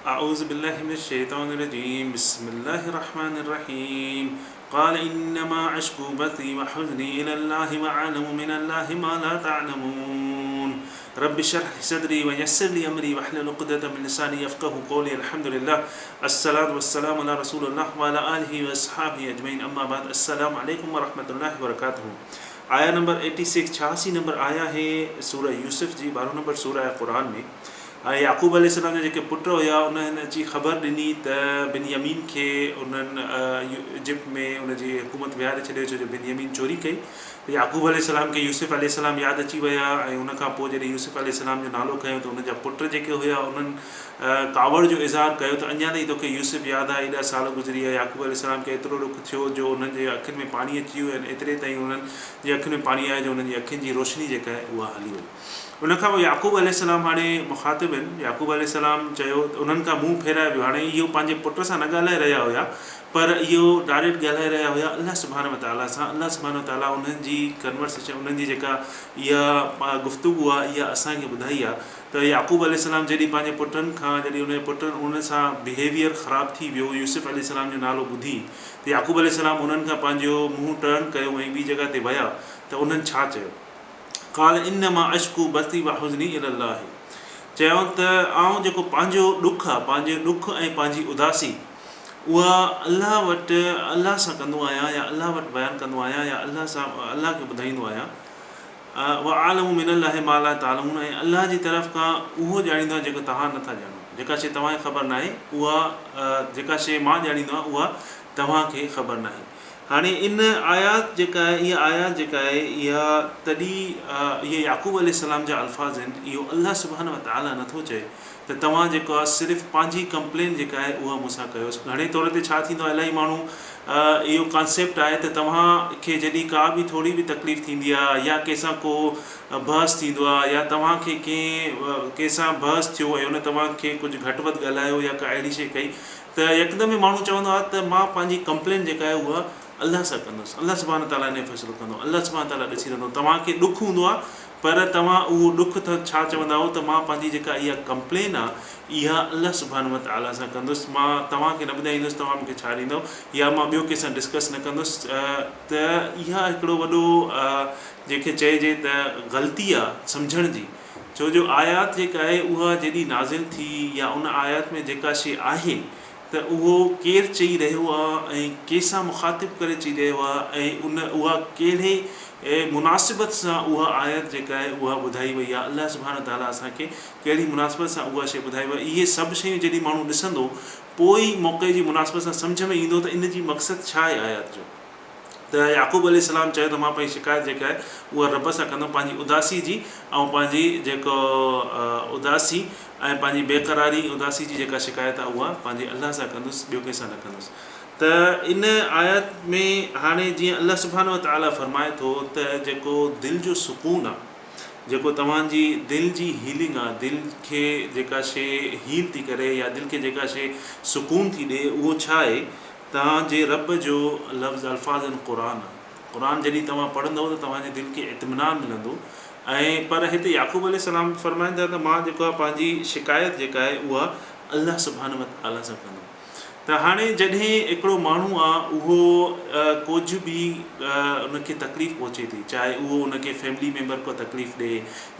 اعوذ بالله من الشيطان الرجيم بسم الله الرحمن الرحيم قال انما اشكو بثي وحزني الى الله واعلم من الله ما لا تعلمون رب اشرح لي صدري ويسر لي امري واحلل عقدة من لساني يفقهوا قولي الحمد لله الصلاة والسلام على رسول الله وعلى آله واصحابه اجمعين اما بعد السلام عليڪم ورحمة الله وبرڪاته آية نمبر 86 86 نمبر آية آهي سورة يوسف جي 12 نمبر سورة آهي قرآن ۾ ۽ يعقوب عليه السلام جا جيڪي پٽ هيا انهن اچي خبر ڏني ته بن يمين کي انهن ايجپٽ ۾ ان جي حڪومت ويهاري ڇڏيو ڇو جو بن يمين چوري ڪئي ته يعقوب عليه السلام کي يوسف عليه السلام ياد اچي ويا ۽ ان کان پوء جڏهن يوسف عليه السلام جو نالو کنيو ته ان جا پٽ جيڪي هيا انهن ڪاوڙ جو اظهار ڪيو ته اڃا تائين توکي يوسف ياد آهي ايڏا سال گذري ويا يعقوب عليه السلام کي ايترو ڏک ٿيو جو انهن جي اکين ۾ پاڻي اچي ويو ۽ ايتري تائين انهن جي اکين ۾ پاڻي آيو جو انهن جي اکين جي روشني جيڪا آهي اها هلي وئي. ان کان پوء يعقوب عليه السلام هاڻي مخاطب آهن، يعقوب عليه السلام چيو ته انهن کان منهن ڦيرائي ويو، هاڻي اهو پنهنجي پٽ سان نه ڳالهائي رهيا هيا پر اهو ڊائريڪٽ ڳالهائي رهيا هيا الله سبحانه وتعاليٰ سان، الله سبحانه وتعاليٰ انهن جي ڪنورسيشن انهن جي جيڪا اها گفتگو آهي اها اسان کي ٻڌائي آهي ته يعقوب عليه السلام جڏهن پنهنجي پٽن کان جڏهن ان جي پٽن ان سان بهيويئر خراب ٿي ويو يوسف عليه السلام جو نالو ٻڌي ته يعقوب عليه السلام انهن کان پنهنجو منهن ٽرن ڪيو ۽ ٻي جڳهه تي ويا ته انهن ڇا چيو؟ قال انما اشڪو بثي وحزني الي الله چيائون ته آئون جيڪو پنهنجو ڏک آ پنهنجو ڏک ۽ پنهنجي اداسي اها الله وٽ الله سان ڪندو آهيان يا الله وٽ بيان ڪندو آهيان يا الله سان الله کي ٻڌائيندو آهيان واعلم من الله ما لا تعلمون ۽ الله جي طرف کان اهو ڄاڻيندو آهيان جيڪو توهان نٿا ڄاڻو جيڪا شيء توهان کي خبر ناهي اها جيڪا شيء مان ڄاڻيندو آهيان اها توهان کي خبر ناهي. هاڻي ان آيات جيڪا آهي اها آيات جيڪا آهي اها تڏهن اهي يعقوب عليه السلام جا الفاظ آهن اهو الله سبحانه وتعاليٰ نٿو چئي ته توهان جيڪو آهي صرف پنهنجي ڪمپلين جيڪا آهي اها مون سان ڪيو گهڻي طور تي ڇا ٿيندو آهي الاهي ماڻهو اهو ڪانسيپٽ آهي ته توهان کي جڏهن ڪا به ٿوري به تڪليف ٿيندي آهي يا ڪنهن سان ڪو بحث ٿيندو آهي يا توهان کي ڪنهن ڪنهن سان بحث ٿيو ۽ ان توهان کي ڪجهه گهٽ وڌ ڳالهايو يا ڪا اهڙي شيء ڪئي ته يڪدم ئي ماڻهو چوندو آهي ته مان پنهنجي ڪمپلين جيڪا آهي اها الله سان ڪندس، الله سبحانه وتعاليٰ ان جو فيصلو ڪندو، الله سبحانه وتعاليٰ ڏسي رهندو، توهان کي ڏک هوندو آهي پر توهان اهو ڏک ته ڇا چوندا آهيو ته مان پنهنجي جيڪا اها ڪمپلين آهي اها الله سبحانه وتعاليٰ سان ڪندس، مان توهان کي نه ٻڌائيندس توهان مون کي ڇا ڏيندؤ يا مان ٻيو ڪنهن سان ڊسڪس نه ڪندس ته اها هڪڙو وڏو جنهن کي چئجي ته غلطي آهي سمجهڻ جي. ڇو جو آيات جيڪا آهي اها جيڏي نازل ٿي يا ان آيات ۾ جيڪا شيء آهي ته اهو ڪير چئي رهيو آ ۽ ڪنهن سان مخاطب ڪري چئي رهيو آ ۽ ان اها ڪهڙي مناسبت سان اها آيت جيڪا آهي اها ٻڌائي وئي آ الله سبحانه وتعاليٰ اسان کي ڪهڙي مناسبت سان اها شيء ٻڌائي وئي اهي سڀ شيون جڏهن ماڻهو ڏسندو پوء ئي موقعي جي مناسبت سان سمجهه ۾ ايندو ته ان جي مقصد ڇا آهي آيات جو. ته يعقوب عليه السلام چيو ته مان پنهنجي شڪايت جيڪا آهي اها رب سان ڪندم پنهنجي اداسي جي ۽ پنهنجي جيڪو اداسي ۽ پنهنجي بيقراري اداسي جي جيڪا شڪايت آهي اها پنهنجي الله سان ڪندس ٻيو ڪنهن سان نه ڪندس ته ان آيت ۾ هاڻي جيئن الله سبحانه وتعاليٰ فرمائي ٿو ته جيڪو دل جو سڪون آهي جيڪو توهان جي دل جي هيلنگ آهي دل کي جيڪا شيء هيل ٿي ڪري يا دل کي جيڪا شيء سڪون ٿي ڏي اهو ڇا آهي توهان جي رب جو لفظ الفاظ آهن قرآن. قرآن جڏهن توهان پڙهندؤ ته توهان جي دل کي اطمينان ملندو ۽ پر هتي يعقوب عليه السلام فرمائن ٿا ته مان جيڪو آهي پنهنجي شڪايت جيڪا آهي اها الله سبحانه وتعاليٰ سان ڪندم ته هاڻي جڏهن هڪڙو ماڻهو آهي اهو ڪجهه به ان کي تڪليف پهچي ٿي چاهي اهو ان کي فيملي ميمبر ڪو تڪليف ڏي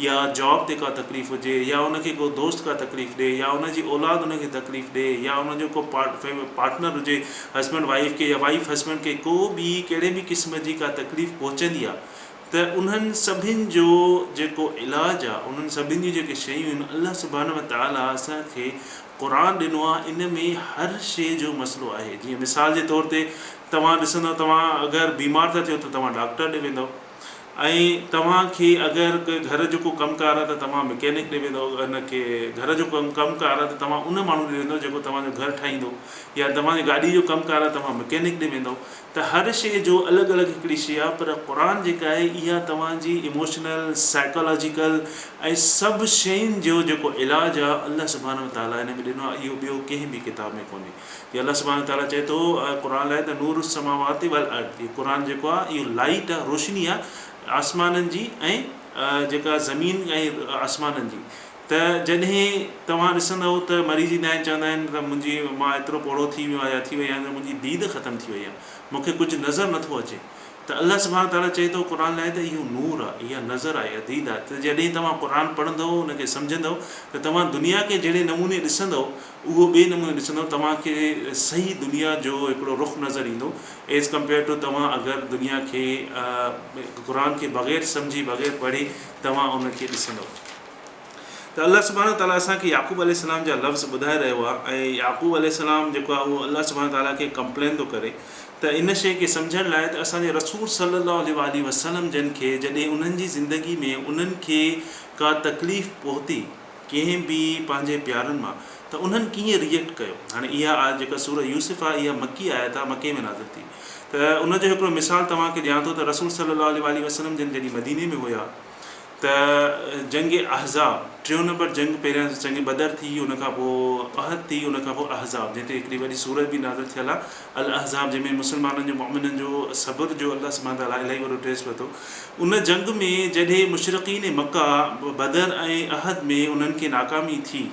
يا جاب تي ڪا تڪليف هجي يا ان کي ڪو دوست ڪا تڪليف ڏي يا ان جي اولاد ان کي تڪليف ڏي يا ان جو ڪو پارٽنر هجي هسبنڊ وائيف کي يا وائيف هسبنڊ کي ڪو به ڪهڙي به قسم جي ڪا تڪليف پهچندي آ ته انهن سڀن جو جيڪو علاج آ انهن سڀن جون جيڪي شيون آهن الله سبحانه وتعاليٰ اسان کي قرآن ڏنو آ ان ۾ هر شيء جو مسئلو آهي جيئن مثال جي طور تي توهان ڏسندؤ توهان اگر بيمار ٿا ٿيو ته توهان ڊاڪٽر ڏي ويندؤ ۽ توهان کي اگر گهر جو ڪو ڪم ڪار آهي ته توهان مڪينڪ ڏي ويندؤ ان کي گهر جو ڪم ڪم ڪار آهي ته توهان ان ماڻهو ڏي ويندؤ جيڪو توهان جو گهر ٺاهيندو يا توهان جي گاڏي جو ڪم ڪار آهي توهان مڪينڪ ڏي ويندؤ ته هر شيء جو الڳ الڳ هڪڙي شيء آهي پر قرآن جيڪا آهي اها توهان جي اموشنل سائيڪالاجيڪل ۽ سڀ شين جو جيڪو علاج آهي الله سبحانه وتعاليٰ ان ۾ ڏنو آهي اهو ٻيو ڪنهن به ڪتاب ۾ ڪونهي. جي الله سبحانه وتعاليٰ چئي ٿو قرآن لاء ته نور السماوات والارض هي قرآن جيڪو آهي اهو لائيٽ آهي روشني آهي آسمانن جي ۽ جيڪا زمين ۽ آسمانن جي ته جڏهن توهان ڏسندؤ ته مريض ايندا آهن چوندا آهن ته منهنجي مان ايترو پوڙهو ٿي ويو آهيان يا ٿي وئي آهيان ته منهنجي ديد ختم ٿي وئي آهي مون کي ڪجهه نظر نٿو اچي ته الله سبحانه وتعاليٰ چئي ٿو قرآن لاء ته اهو نور آهي اها نظر آهي اها ديد آهي ته جڏهن توهان قرآن پڙهندؤ ان کي سمجهندؤ ته توهان دنيا کي جهڙي نموني ڏسندؤ اهو ٻئي نموني ڏسندؤ توهان کي صحيح دنيا جو هڪڙو رخ نظر ايندو ايز ڪمپيئر ٽو توهان اگر دنيا کي قرآن کي بغير سمجهي بغير پڙهي توهان ان کي ڏسندؤ. ته الله سبحانه وتعاليٰ اسان کي يعقوب عليه السلام جا لفظ ٻڌائي رهيو آهي ۽ يعقوب عليه السلام جيڪو آهي اهو الله سبحانه وتعاليٰ کي ڪمپلين ٿو ڪري ته ان شيء کي سمجهڻ لاء ته اسان جي رسول صلي الله عليه واٰله وسلم جن کي جڏهن انهن جي زندگي ۾ انهن کي ڪا تڪليف پهتي ڪنهن به پنهنجي پيارن مان ته انهن ڪيئن ريئيڪٽ ڪيو هاڻي اها آيت جيڪا سورة يوسف آهي اها مڪي آيت آهي مڪي ۾ نازل ٿي ته ان جو هڪڙو مثال توهان کي ڏيان ٿو ته رسول صلي الله عليه واٰله وسلم جن جڏهن مديني ۾ هيا ته جنگ احزاب، ٽيون نمبر جنگ پهريان جنگ بدر ٿي ان کان پوء احد ٿي ان کان پوء احزاب جنهن تي هڪڙي وڏي سورت به نازل ٿيل آهي الاحزاب جنهن ۾ مسلمانن جو مؤمنن جو صبر جو الله سبحانه تعالٰي الاهي وڏو ٽيسٽ ورتو ان جنگ ۾ جڏهن مشرڪين مڪه بدر ۽ احد ۾ انهن کي ناڪامي ٿي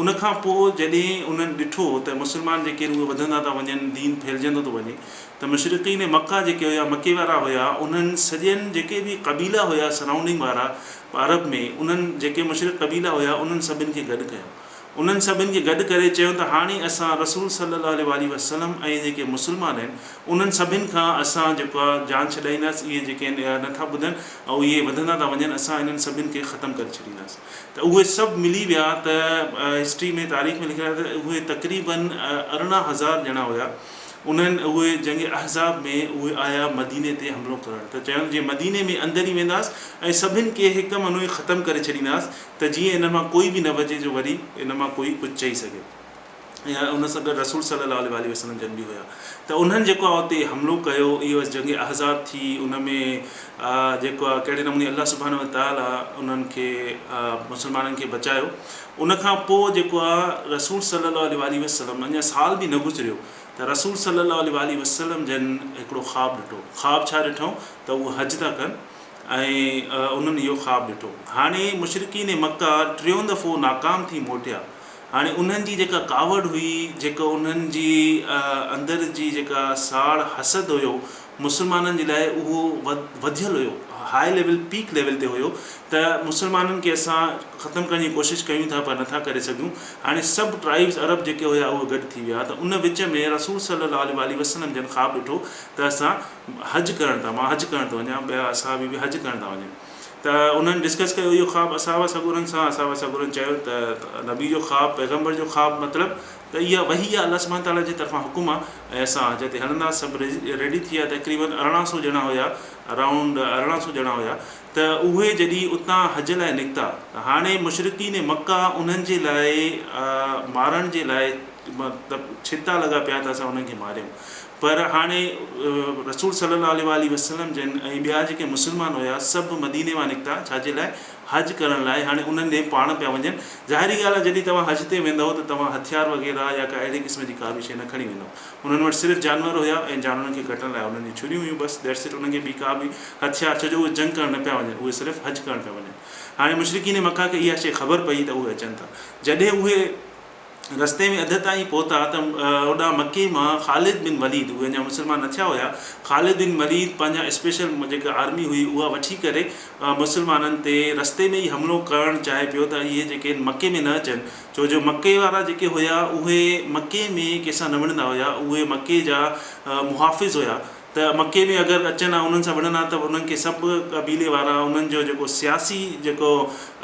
ان کان پوء جڏهن انهن ڏٺو ته مسلمان جيڪي آهن اهي وڌندا ٿا وڃن دين ڦهلجندو ٿو وڃي ته مشرڪين مڪه جيڪي هيا مڪي وارا هيا انهن سڄن جيڪي به قبيلا هيا سرائونڊنگ وارا عرب ۾ انهن جيڪي مشرڪ قبيلا هيا انهن سڀن کي گڏ ڪيو انهن سڀن کي گڏ ڪري چيو ته هاڻي اسان رسول صلي الله عليه واٰله وسلم ۽ جيڪي مسلمان آهن انهن سڀن کان اسان جيڪو آهي جان ڇڏائينداسين اهي جيڪي آهن اها نٿا ٻڌن ۽ اهي وڌندا ٿا وڃن اسان انهن سڀن کي ختم ڪري ڇڏينداسين ته اهي سڀ ملي ويا ته هسٽري ۾ تاريخ ۾ لکيل آهي ته اهي تقريبن 18 هزار ڄڻا هيا انهن اهي جنگ احزاب ۾ اهي آيا مديني تي حملو ڪرڻ ته چيائون جي مديني ۾ اندر ئي وينداس ۽ سڀن کي هڪ منو ئي ختم ڪري ڇڏينداس ته جيئن انهن مان ڪوئي به نه بچي جو وري ان مان ڪوئي ڪجهه چئي سگهي ۽ ان سان گڏ رسول صلي الله عليه واٰله وسلم جن به هيا ته انهن جيڪو آهي اتي حملو ڪيو اهو جنگ احزاب ٿي ان ۾ جيڪو آهي ڪهڙي نموني الله سبحانه وتعالي انهن کي مسلمانن کي بچايو ان کان پوء جيڪو آ رسول صلي الله عليه واٰله وسلم اڃا سال به نه گذريو ته رسول صلي الله عليه واٰله وسلم جن هڪڙو خواب ڏٺو خواب ڇا ڏٺائون ته هو حج ٿا ڪن ۽ انهن اهو خواب ڏٺو هاڻي مشرڪين مڪه ٽيون دفعو ناڪام ٿي موٽيا هاڻي انهن جي جيڪا ڪاوڙ هئي جيڪا انهن جي اندر جي جيڪا ساڙ حسد هيو مسلمانن جي لاء اهو وڌيل هيو هاء ليول پيڪ ليول تي هيو ته مسلمانن کي اسان ختم ڪرڻ جي ڪوشش ڪيون ٿا پر نٿا ڪري سگهون هاڻي سڀ ٽرائبس عرب جيڪي هيا اهي گڏ ٿي ويا ته ان وچ ۾ رسول صلي الله عليه واٰله وسلم جن خواب ڏٺو ته اسان حج ڪرڻ ٿا مان حج ڪرڻ ٿو وڃان ٻيا اصحابي به حج ڪرڻ ٿا وڃن ته انهن ڊسڪس ڪيو اهو خواب اصحاب سڳورن سان اصحاب سڳورن چيو ته نبي جو خواب پيغمبر جو خواب مطلب ته اها وحي آهي الله سبحانه تعاليٰ جي طرفان حڪم آهي ۽ اسان حج تي هلنداسين سڀ ريڊي ٿي ويا تقريبن 18 سو ڄڻا هيا اراؤنڊ 18 سو ڄڻا هيا ته اهي جڏهن اتان حج لاء نڪتا ته هاڻي مشرڪين مڪه انهن جي لاء مارڻ جي لاء مطلب ڇتا لڳا پيا ته اسان انهن کي ماريون پر هاڻي رسول صلي الله عليه واٰله وسلم جن ۽ ٻيا جيڪي مسلمان هيا سڀ مديني مان نڪتا ڇا جي لاء حج ڪرڻ لاء هاڻي انهن ڏي پاڻ پيا وڃن. ظاهري ڳالهه آهي جڏهن توهان حج تي ويندؤ ته توهان هٿيار وغيره يا ڪا اهڙي قسم جي ڪا به شيء نه کڻي ويندؤ. انهن وٽ صرف جانور هيا ۽ جانورن کي ڪٽڻ لاء انهن جون ڇريون هيون بس that's it انهن کي ٻي ڪا به هٿيار ڇو جو اهي جنگ ڪرڻ نه پيا وڃن اهي صرف حج ڪرڻ پيا وڃن. هاڻي مشرڪين مڪه کي اها شيء خبر پئي ته اهي اچن ٿا. جڏهن اهي. رستي ۾ اڌ تائين پهتا ته هوڏانهن مڪي مان خالد بن وليد، اهي اڃا مسلمان نه ٿيا هيا، خالد بن وليد پنهنجا اسپيشل جيڪا آرمي هئي اها وٺي ڪري مسلمانن تي رستي ۾ ئي حملو ڪرڻ چاهي پيو ته اهي جيڪي آهن مڪي ۾ نه اچن ڇو جو مڪي وارا جيڪي هيا اهي مڪي ۾ ڪنهن سان نه وڙهندا هيا اهي مڪي جا محافظ هيا ته مڪي ۾ اگر اچن ها انهن سان وڙهن ها ته انهن کي سڀ قبيلي وارا انهن جو جيڪو سياسي جيڪو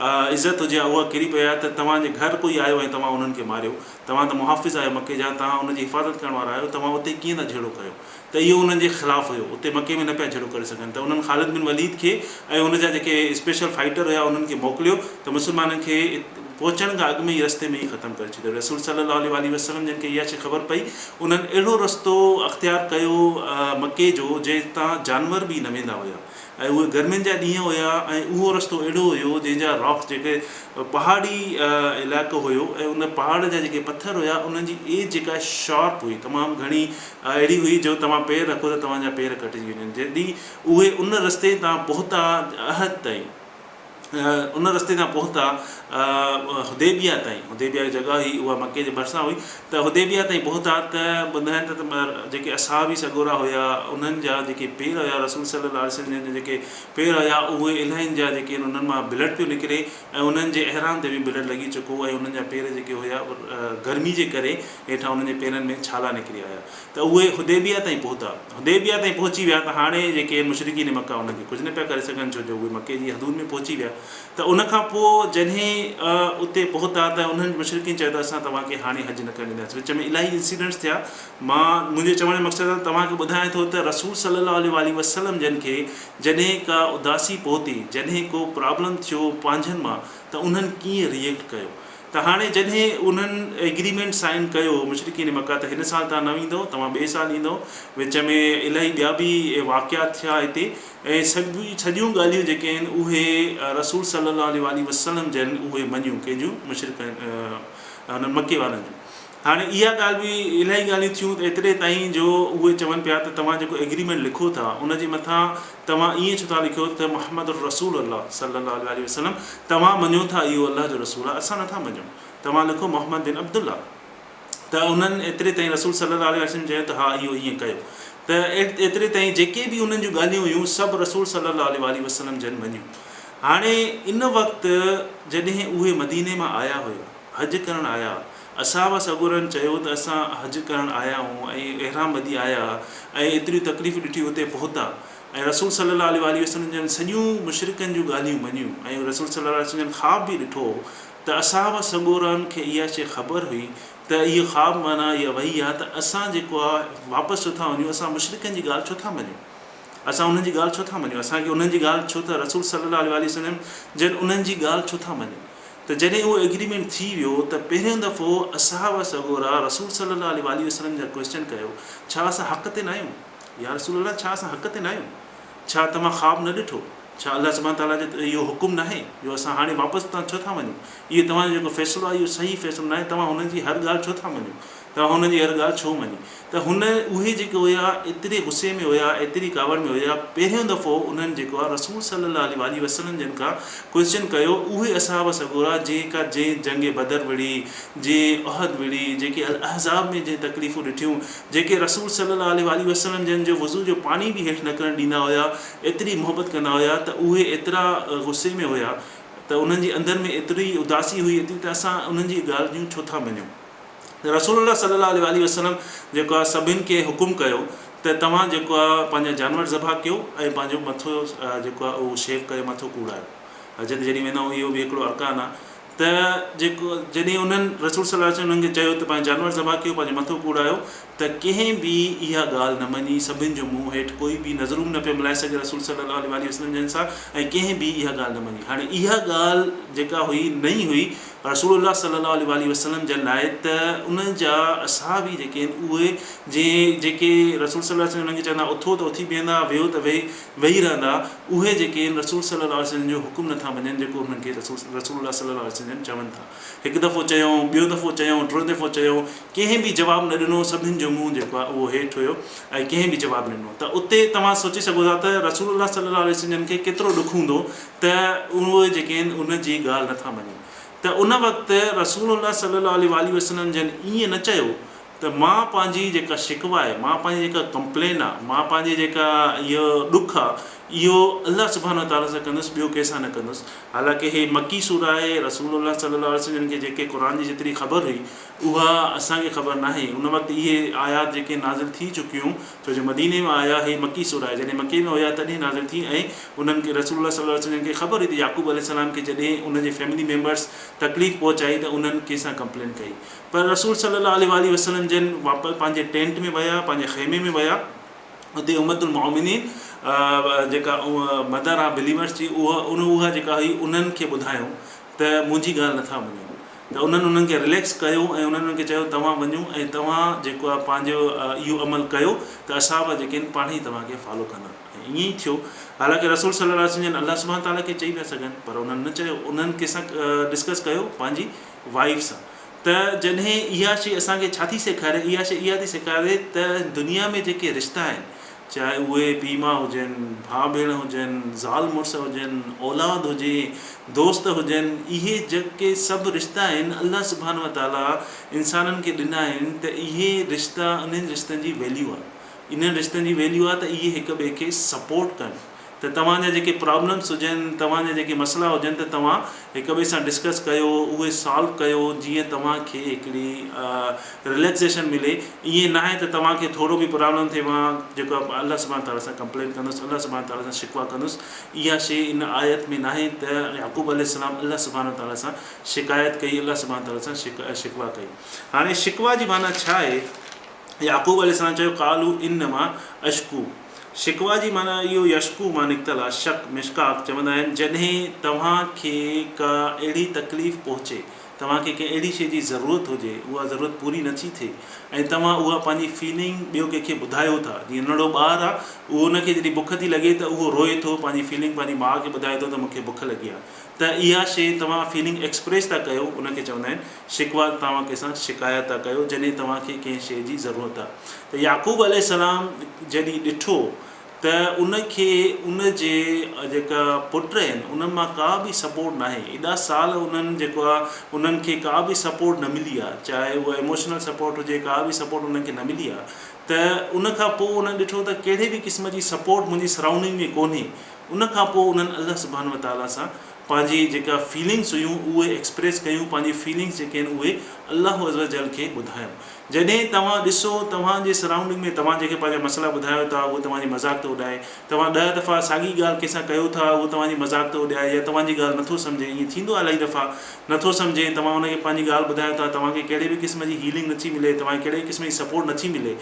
عزت هجي ها اها ڪري پئي ها ته توهان جي گهر ڪوئي آيو ۽ توهان انهن کي ماريو توهان ته محافظ آهيو مڪي جا توهان ان جي حفاظت ڪرڻ وارا آهيو توهان اتي ڪيئن ٿا جهيڙو ڪيو ته اهو انهن جي خلاف هيو اتي مڪي ۾ نه پيا جهيڙو ڪري سگهن ته انهن خالد بن وليد کي ۽ ان جا جيڪي اسپيشل فائٽر هيا انهن کي موڪليو ته مسلمانن کي پهچڻ کان اڳ ۾ ئي رستي ۾ ئي ختم ڪري ڇڏيو. رسول صلّي اللّٰه عليه واٰله وسلّم جن کي اها شيء خبر پئي، انهن اهڙو رستو اختيار ڪيو مڪي جو جنهن تان جانور به نه ويندا هيا ۽ اهي گرمين جا ڏينهن هيا ۽ اهو رستو اهڙو هيو جنهن جا راڪس جيڪي پهاڙي علائقو هيو ۽ ان پهاڙ جا جيڪي پٿر هيا انهن جي ايج جيڪا شارپ هئي تمام گهڻي اهڙي هئي جو توهان پير رکو ته توهان جا پير ڪٽجي وڃن جڏهن اهي ان رستي تان پهتا احد تائين. ان رستي تان پهتا حديبيه تائين، حديبيه جڳهه هئي اها مڪي جي ڀرسان هئي ته حديبيه تائين پهتا ته ٻڌائين ٿا ته جيڪي اصحابي سڳورا هيا انهن جا جيڪي پير هيا رسول صلي الله عليه وسلم جن جا جيڪي پير هيا اهي الاهين جا جيڪي آهن انهن مان بلڊ پيو نڪري ۽ انهن جي احرام تي به بلڊ لڳي چڪو هو ۽ انهن جا پير جيڪي هيا گرمي جي ڪري هيٺان انهن جي پيرن ۾ ڇالا نڪري آيا ته اهي حديبيه تائين پهتا. حديبيه تائين پهچي ويا ته هاڻي جيڪي مشرڪين مڪه انهن کي ڪجهه نه پيا ڪري سگهن ڇو جو اهي مڪي جي حدود ۾ پهچي ويا ته ان کان پوء جڏهن اتي پهتا ته انهن مشرڪين چيو ته اسان توهان کي هاڻي حج نه ڪرڻ ڏينداسين وچ ۾ الاهي انسيڊنٽس ٿيا مان منهنجي چوڻ جو مقصد آهي ته توهان کي ٻڌايان ٿو ته رسول صلي الله عليه واٰله وسلم جن کي جڏهن ڪا اداسي پهتي جڏهن ڪو پرابلم ٿيو پنهنجن مان ته انهن ڪيئن ريئيڪٽ ڪيو ته هاڻي جڏهن انهن ايگريمينٽ سائن ڪيو مشرڪين مڪه ته هن سال توهان نه ويندؤ توهان ٻئي سال ايندؤ وچ ۾ الاهي ٻيا به واقعات ٿيا هتي ۽ سڀ سڄيون ڳالهيون جيڪي آهن اهي رسول صلي الله عليه واٰله وسلم جن اهي مڃيون ڪنهن جون مشرڪن انهن مڪي وارن جون هاڻي اها ڳالهه به الاهي ڳالهيون ٿيون ته ايتري تائين جو اهي چون پيا ته توهان جيڪو ايگريمينٽ لکو ٿا ان جي مٿان توهان ائين ڇو ٿا لکيو ته محمد رسول الله صلي الله عليه واٰله وسلم توهان مڃو ٿا اهو الله جو رسول آهي اسان نٿا مڃون توهان لکو محمد بن عبدالله ته انهن ايتري تائين رسول صلي الله عليه وسلم چيو ته ها اهو ائين ڪيو ته ايتري تائين جيڪي به انهن جون ڳالهيون هيون سڀ رسول صلي الله عليه واٰله وسلم جن مڃيون هاڻي ان وقت جڏهن اهي مديني مان آيا هيا حج ڪرڻ آيا. اصحاب سڳورن چيو ته اسان حج ڪرڻ آيا آهيون ۽ احرام ٻڌي آيا ۽ ايتريون تڪليفون ڏٺيون اتي پهتا ۽ رسول صلي الله عليه واٰله وسلم جن سڄيون مشرڪن جون ڳالهيون مڃيون ۽ رسول صلي الله عليه وسلم جن خواب به ڏٺو هو ته اصحاب سڳورن کي اها شيء خبر هئي ته اهو خواب معنيٰ اها وحي آهي ته اسان جيڪو آهي واپس ڇو ٿا وڃون اسان مشرڪن جي ڳالهه ڇو ٿا مڃون اسان انهن جي ڳالهه ڇو ٿا مڃون اسان کي انهن جي ڳالهه ڇو ٿا رسول صلي الله عليه واٰله وسلم جن انهن جي ڳالهه ڇو ٿا مڃن ته جڏهن اهو ايگريمينٽ ٿي ويو ته پهريون دفعو اصحاب سڳورا رسول صلي الله عليه واٰله وسلم جا ڪوئسچن ڪيو ڇا اسان حق تي ناهيون يا رسول الله ڇا اسان حق تي ناهيون ڇا توهان خواب نه ڏٺو ڇا الله سبحانه تعالٰي جو اهو حڪم ناهي جو اسان هاڻي واپس اتان ڇو ٿا وڃون اهو توهان جو جيڪو فيصلو آهي اهو صحيح فيصلو ناهي توهان هنن جي هر ڳالهه ڇو ٿا مڃو توهان هنن جي هر ڳالهه ڇو مڃي ته هن اهي جيڪي هيا ايتري غصي ۾ هيا ايتري ڪاوڙ ۾ هيا پهريون دفعو انهن جيڪو آهي رسول صلي الله عليه واٰله وسلم جن کان ڪوئسچن ڪيو اهي اصحاب سڳورا جنهن کا جنهن جنگ بدر وڙهي جنهن احد وڙهي جيڪي الاحزاب ۾ جنهن تڪليفون ڏٺيون جيڪي رسول صلي الله عليه واٰله وسلم جن جو وضو جو پاڻي به هيٺ نه ڪرڻ ڏيندا هيا ايتري محبت ڪندا هيا ته اهي ايترا غصي ۾ هيا ته انهن جي اندر ۾ ايتري اداسي هئي ايتري ته اسان انهن جي ڳالهيون ڇو ٿا مڃون. ته رسول الله صلي الله عليه واٰله وسلم جيڪو آهي سڀن کي حڪم ڪيو ته توهان جيڪو آهي پنهنجا جانور ذبح ڪيو ۽ پنهنجو مٿو جيڪو آهي اهو شيو ڪيو مٿو ڪوڙايو حج تي جڏهن ويندا آهيون اهو به هڪڙو ارڪان آهي ته جيڪو جڏهن انهن رسول صلي الله عليه وسلم انهن کي چيو ته پنهنجا جانور ذبح ڪيو پنهنجو مٿو ڪوڙايو ته ڪنهن به اها ڳالهه نه مڃي سڀن جو منهن هيٺ ڪوئي به نظرون به نه پيو ملائي سگهي رسول صلي الله عليه واٰله وسلم جن سان ۽ ڪنهن به اها ڳالهه نه مڃي هاڻي اها ڳالهه جيڪا هئي نئين هئي رسول الله صلي الله عليه واٰله وسلم جن لاء ته ان جا اصحابي جيڪي آهن اهي جي جيڪي رسول صلي الله عليه وسلم انهن کي چوندا اٿو ته اٿي بيهندا ويهو ته ويهي ويهي رهندا اهي جيڪي آهن رسول صلي الله عليه وسلم جو حڪم نٿا مڃن جيڪو انهن کي رسول رسول الله صلي الله عليه وسلم جن چون ٿا هڪ دفعو چيائون ٻيو دفعو چيائون ٽيون دفعو چيائون ڪنهن به جواب نه ڏنو سڀن جو منهن جيڪو آهي اهو هيٺ هيو ۽ ڪنهن به جواب نه ڏنو ته اتي توهان سوچي سگهو ٿا ته رسول الله صلي الله عليه وسلم جن کي ڪيترو ڏک هوندو ته اهي جيڪي آهن ان جي ڳالهه نٿا مڃن ته ان وقت رسول الله صلي الله عليه واٰله وسلم جن ائين نه چيو ته مان پنهنجي جيڪا شڪوه آهي، مان پنهنجي جيڪا ڪمپلين آهي، مان پنهنجي جيڪا اهو ڏک آهي اهو الله سبحانه وتعالٰي سان ڪندس ٻيو ڪنهن سان نه ڪندس. حالانڪه هي مڪي سوره آهي، رسول الله صلي الله عليه وسلم جن کي جيڪي قرآن جي جيتري خبر هئي اها اسان کي خبر ناهي، ان وقت اهي آيات جيڪي نازل ٿي چڪيون ڇو جو مديني ۾ آيا هي مڪي سوره آهي جڏهن مڪي ۾ هيا تڏهن نازل ٿي ۽ انهن کي رسول الله صلي الله عليه وسلم جن کي خبر هئي ته يعقوب عليه السلام کي جڏهن ان جي فيملي ميمبرس تڪليف پهچائي ته انهن ڪنهن سان ڪمپلين ڪئي پر رسول صلي الله عليه واٰله وسلم جن واپس پنهنجي ٽينٽ ۾ ويا پنهنجي خيمي ۾ ويا اتي امة المؤمنين جيڪا مدر آ بليورس جي اها ان اها جيڪا هئي انهن کي ٻڌايو ته منهنجي ڳالهه نٿا مڃو ته انهن انهن کي رليڪس ڪيو ۽ انهن انهن کي چيو توهان وڃو ۽ توهان جيڪو آهي پنهنجو اهو عمل ڪيو ته اصحاب جيڪي آهن پاڻ ئي توهان کي فالو ڪندا ۽ ائين ئي ٿيو حالانڪه رسول صلي الله عليه وسلم جن الله سبحانه تعالٰي کي چئي پيا سگهن پر انهن نه چيو انهن ڪنهن سان ڊسڪس ڪيو پنهنجي وائيف سان ته جڏهن اها شيء اسان کي ڇا ٿي سيکاري اها شيء اها ٿي سيکاري ته دنيا ۾ جيڪي رشتا آهن چاهي اهي پيء ماء هجن، ڀاء ڀيڻ هجن، زال مڙس هجن، اولاد هجي، دوست هجن، اهي جيڪي سڀ رشتا آهن الله سبحانه وتعاليٰ انسانن کي ڏنا آهن ته اهي رشتا انهن رشتن جي ويليو آهي. انهن رشتن جي ويليو آهي ته اهي هڪ ٻئي کي سپورٽ ڪن. ته توهان جا جيڪي پرابلمس هجن، توهان جا جيڪي مسئلا هجن ته توهان هڪ ٻئي سان ڊسڪس ڪيو، اهي سالو ڪيو جيئن توهان کي هڪڙي رليڪسيشن ملي. ائين ناهي ته توهان کي ٿورو به پرابلم ٿئي مان جيڪو آهي الله سبحانه تعالٰي سان ڪمپلين ڪندس، الله سبحانه تعالٰي سان شڪوه ڪندس. اها شيء ان آيت ۾ ناهي ته يعقوب عليه السلام الله سبحانه تعالٰي سان شڪايت ڪئي، الله سبحانه تعالٰي سان شڪوه ڪئي. هاڻي شڪوه جي معنيٰ ڇا آهي؟ يعقوب عليه السلام چيو قالوا انما اشڪو شڪوه جي معنيٰ اهو يشڪو مان نڪتل آهي، شڪ، مشڪاڪ، چوندا آهن جڏهن توهان کي ڪا اهڙي تڪليف پهچي، توهان کي ڪنهن اهڙي شيء جي ضرورت هجي، اها ضرورت پوري نه ٿي ٿئي ۽ توهان اها پنهنجي فيلنگ ٻيو ڪنهن کي ٻڌايو ٿا، جيئن ننڍڙو ٻار آهي اهو ان کي جڏهن بک ٿي لڳي ته اهو روئي ٿو، پنهنجي فيلنگ پنهنجي ماء کي ٻڌائي ٿو ته مون کي بک لڳي آهي ته اها شيء توهان فيلنگ ايڪسپريس ٿا ڪيو ان کي چوندا آهن شڪوه توهان ڪنهن سان شڪايت ٿا ڪيو جڏهن توهان کي ڪنهن شيء جي ضرورت آهي ته يعقوب عليه السلام جڏهن ڏٺو ته ان کي ان جي جيڪا پٽ آهن انهن مان ڪا به سپورٽ ناهي ايڏا سال انهن جيڪو آهي انهن کي ڪا به سپورٽ نه ملي آهي چاهي اها ايموشنل سپورٽ هجي ڪا به سپورٽ انهن کي نه ملي آهي ته ان کان پوء انهن ڏٺو ته ڪهڙي به قسم جي سپورٽ منهنجي سرائونڊنگ ۾ ڪونهي ان کان پوء انهن الله سبحانه وتعاليٰ سان پنهنجي جيڪا فيلنگس هيون اهي ايڪسپريس ڪيون پنهنجي فيلنگس جيڪي آهن اهي الله عزوجل کي ٻڌايون. جڏهن توهان ڏسو توهان جي سرائونڊنگ ۾ توهان جنهن کي پنهنجا مسئلا ٻڌايو ٿا اهو توهان جي مذاق ٿو اڏائي، توهان ڏهه دفعا ساڳي ڳالهه ڪنهن سان ڪيو ٿا اهو توهان جي مذاق ٿو اڏائي يا توهان جي ڳالهه نٿو سمجهي ائين ٿيندو آهي الاهي دفعا نٿو سمجهي توهان ان کي پنهنجي ڳالهه ٻڌايو ٿا توهان کي ڪهڙي به قسم جي هيلنگ نٿي ملي توهان کي ڪهڙي به قسم جي سپورٽ نٿي ملي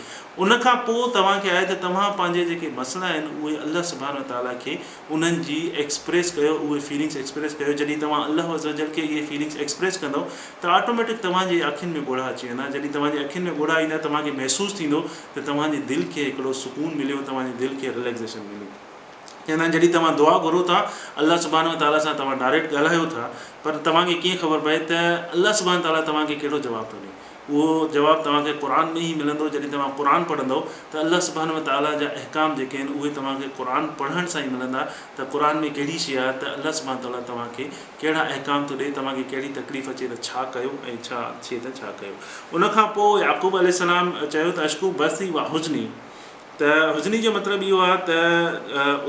ان کان پوء توهان کي آهي ته توهان پنهنجي جيڪي مسئلا آهن اهي الله سبحانه وتعاليٰ کي انهن جي ايڪسپريس ڪيو اهي فيلنگس ايڪسپريس ڪيو جڏهن توهان الله عزوجل کي اهي فيلنگس ايڪسپريس ڪندؤ ته آٽوميٽڪ توهان جي اکين ۾ ڳوڙها اچي ويندا جڏهن توهان جي اکين ۾ ڳوڙها ايندا توهان کي محسوس ٿيندو ته توهان جي دل کي هڪڙو سڪون مليو توهان جي دل کي رليڪزيشن ملي. چوندا آهن جڏهن توهان دعا گهرو ٿا الله سبحانه وتعاليٰ سان توهان ڊائريڪٽ ڳالهايو ٿا پر توهان کي ڪيئن خبر پئي ته الله سبحانه وتعاليٰ توهان کي ڪهڙو جواب ٿو ڏي اهو جواب توهان کي قرآن ۾ ئي ملندو، جڏهن توهان قرآن پڙهندؤ ته الله سبحانه وتعاليٰ جا احڪام جيڪي آهن اهي توهان کي قرآن پڙهڻ سان ئي ملندا ته قرآن ۾ ڪهڙي شيء آهي ته الله سبحانه وتعاليٰ توهان کي ڪهڙا احڪام ٿو ڏئي، توهان کي ڪهڙي تڪليف اچي ته ڇا ڪيو ۽ ڇا ٿئي ته ڇا ڪيو. ان کان پوء يعقوب عليه السلام چيو ته اشڪو بثي و حزني ته حزني جو مطلب اهو آهي ته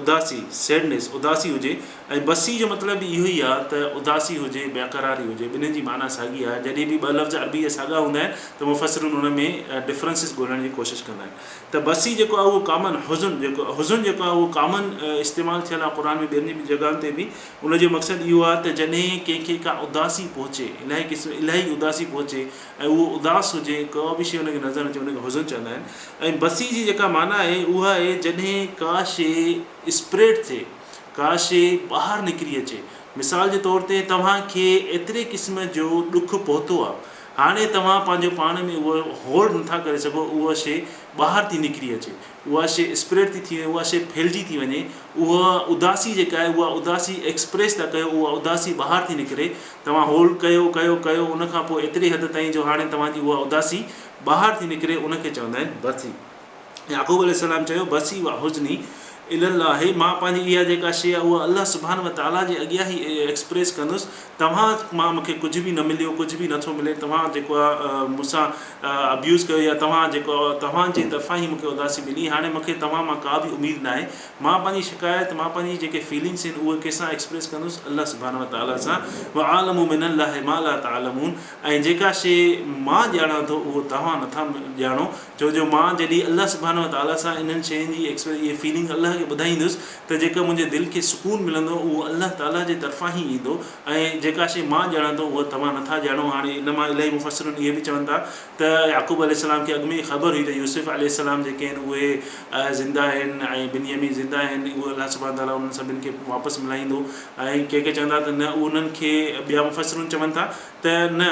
اداسي، Sadness، اداسي هجي ۽ بثي جو مطلب به اهو ئي آهي ته اداسي هجي، بيقراري هجي، ٻنهين جي معنيٰ ساڳي آهي. جڏهن به ٻه لفظ عربي جا ساڳا هوندا آهن ته مفسرون ان ۾ Differences ڳولڻ جي ڪوشش ڪندا آهن ته بثي جيڪو آهي اهو ڪامن حزن جيڪو حزن جيڪو آهي اهو ڪامن استعمال ٿيل آهي قرآن ۾ ٻين جڳهن تي به ان جو مقصد اهو آهي ته جڏهن ڪنهن کي ڪا اداسي پهچي الاهي قسم الاهي اداسي پهچي ۽ اهو اداس هجي ڪا به شيء ان کي نظر نه اچي ان کي حزن چوندا آهن ۽ بسي جي جيڪا معنيٰ آهي اها آهي جڏهن ڪا شيء اسپريڊ ٿئي ڪا شيء ٻاهر نڪري اچي مثال جي طور تي توهان کي ايتري قسم جو ڏک پهتو آهي هاڻي توهان پنهنجو پاڻ ۾ اهو هولڊ نٿا ڪري سگهو اها شيء ٻاهر ٿي نڪري اچي اها شيء اسپريڊ ٿي ٿي وڃي اها شيء ڦهلجي ٿي وڃي اها اداسي جيڪا آهي اها اداسي ايڪسپريس ٿا ڪيو اها اداسي ٻاهر ٿي نڪري توهان هولڊ ڪيو ڪيو ڪيو ان کان پوء ايتري حد تائين جو هاڻي توهان جي اها اداسي ٻاهر ٿي نڪري ان کي چوندا آهن بثي. يعقوب عليه السلام چيو بثي و حزني الي الله مان پنهنجي اها جيڪا شيء آهي اها الله سبحانه وتعاليٰ جي اڳيان ئي ايڪسپريس ڪندس توهان مان مون کي ڪجهه به نه مليو ڪجهه به نٿو ملي توهان جيڪو آهي مون سان ابيوز ڪيو يا توهان جيڪو توهان جي طرفان ئي مون کي اداسي ملي هاڻي مون کي توهان مان ڪا به اميد ناهي مان پنهنجي شڪايت مان پنهنجي جيڪي فيلنگس آهن اهي ڪنهن سان ايڪسپريس ڪندس الله سبحانه وتعاليٰ سان واعلم من الله ما لا تعلمون ۽ جيڪا شيء مان ڄاڻان ٿو اهو توهان نٿا ڄاڻو ڇو جو مان جڏهن الله سبحانه وتعاليٰ سان انهن شين جي اهي فيلنگ الله کي ٻڌائيندس ته جيڪا منهنجي دل کي سڪون ملندو اهو الله تعاليٰ جي طرفان ئي ايندو ۽ جيڪا شيء مان ڄاڻان ٿو اها توهان نٿا ڄاڻو. هاڻي ان مان الاهي مفسرون اهي به چون ٿا ته يعقوب عليه السلام کي اڳ ۾ ئي خبر هئي ته يوسف عليه السلام جيڪي آهن اهي زنده آهن ۽ بنيامين زنده آهن اهو الله سبحانه وتعاليٰ انهن سڀني کي واپس ملائيندو ۽ ڪي ڪي چون ٿا ته نه انهن کي ٻيا مفسرون چون ٿا ته نه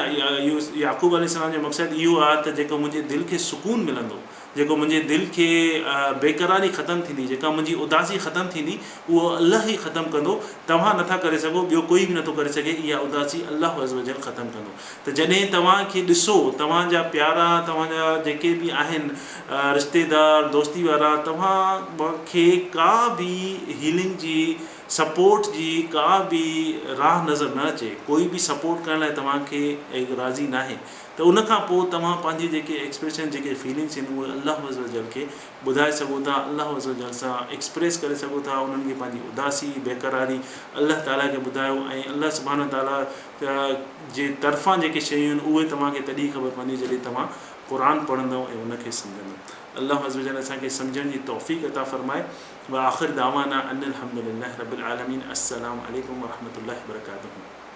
يعقوب عليه السلام جو مقصد اهو آهي ته جيڪو منهنجي دل کي سڪون ملندو. جيڪو منهنجي دل کي بيقراري ختم ٿيندي، جيڪا منهنجي اداسي ختم ٿيندي، اهو الله ئي ختم ڪندو، توهان نٿا ڪري سگهو، ٻيو ڪوئي به نٿو ڪري سگهي، اها اداسي الله عزّوجلّ ختم ڪندو. ته جڏهن توهان کي ڏسو، توهان جا پيارا، توهان جا جيڪي به آهن رشتيدار، دوستي وارا، توهان کي ڪا به هيلنگ جي، سپورٽ جي ڪا به راهه نظر نه اچي، ڪوئي به سپورٽ ڪرڻ لاء توهان کي راضي ناهي، ته ان کان پوء توهان پنهنجي جيڪي ايڪسپريشن جيڪي فيلنگس آهن اهي الله عزّوجلّ کي ٻڌائي سگهو ٿا، الله عزّوجلّ سان ايڪسپريس ڪري سگهو ٿا، انهن کي پنهنجي اداسي، بيقراري الله تعاليٰ کي ٻڌايو ۽ الله سبحانه وتعاليٰ جي طرفان جيڪي شيون آهن اهي توهان کي تڏهن خبر پوندي جڏهن توهان قرآن پڙهندؤ ۽ ان کي سمجهندؤ. الله عزّوجلّ اسان کي سمجهڻ جي توفيق عطا فرمائي. واخر دعوانا ان الحمد لله رب العالمين السلام عليڪم ورحمة الله وبرڪاته.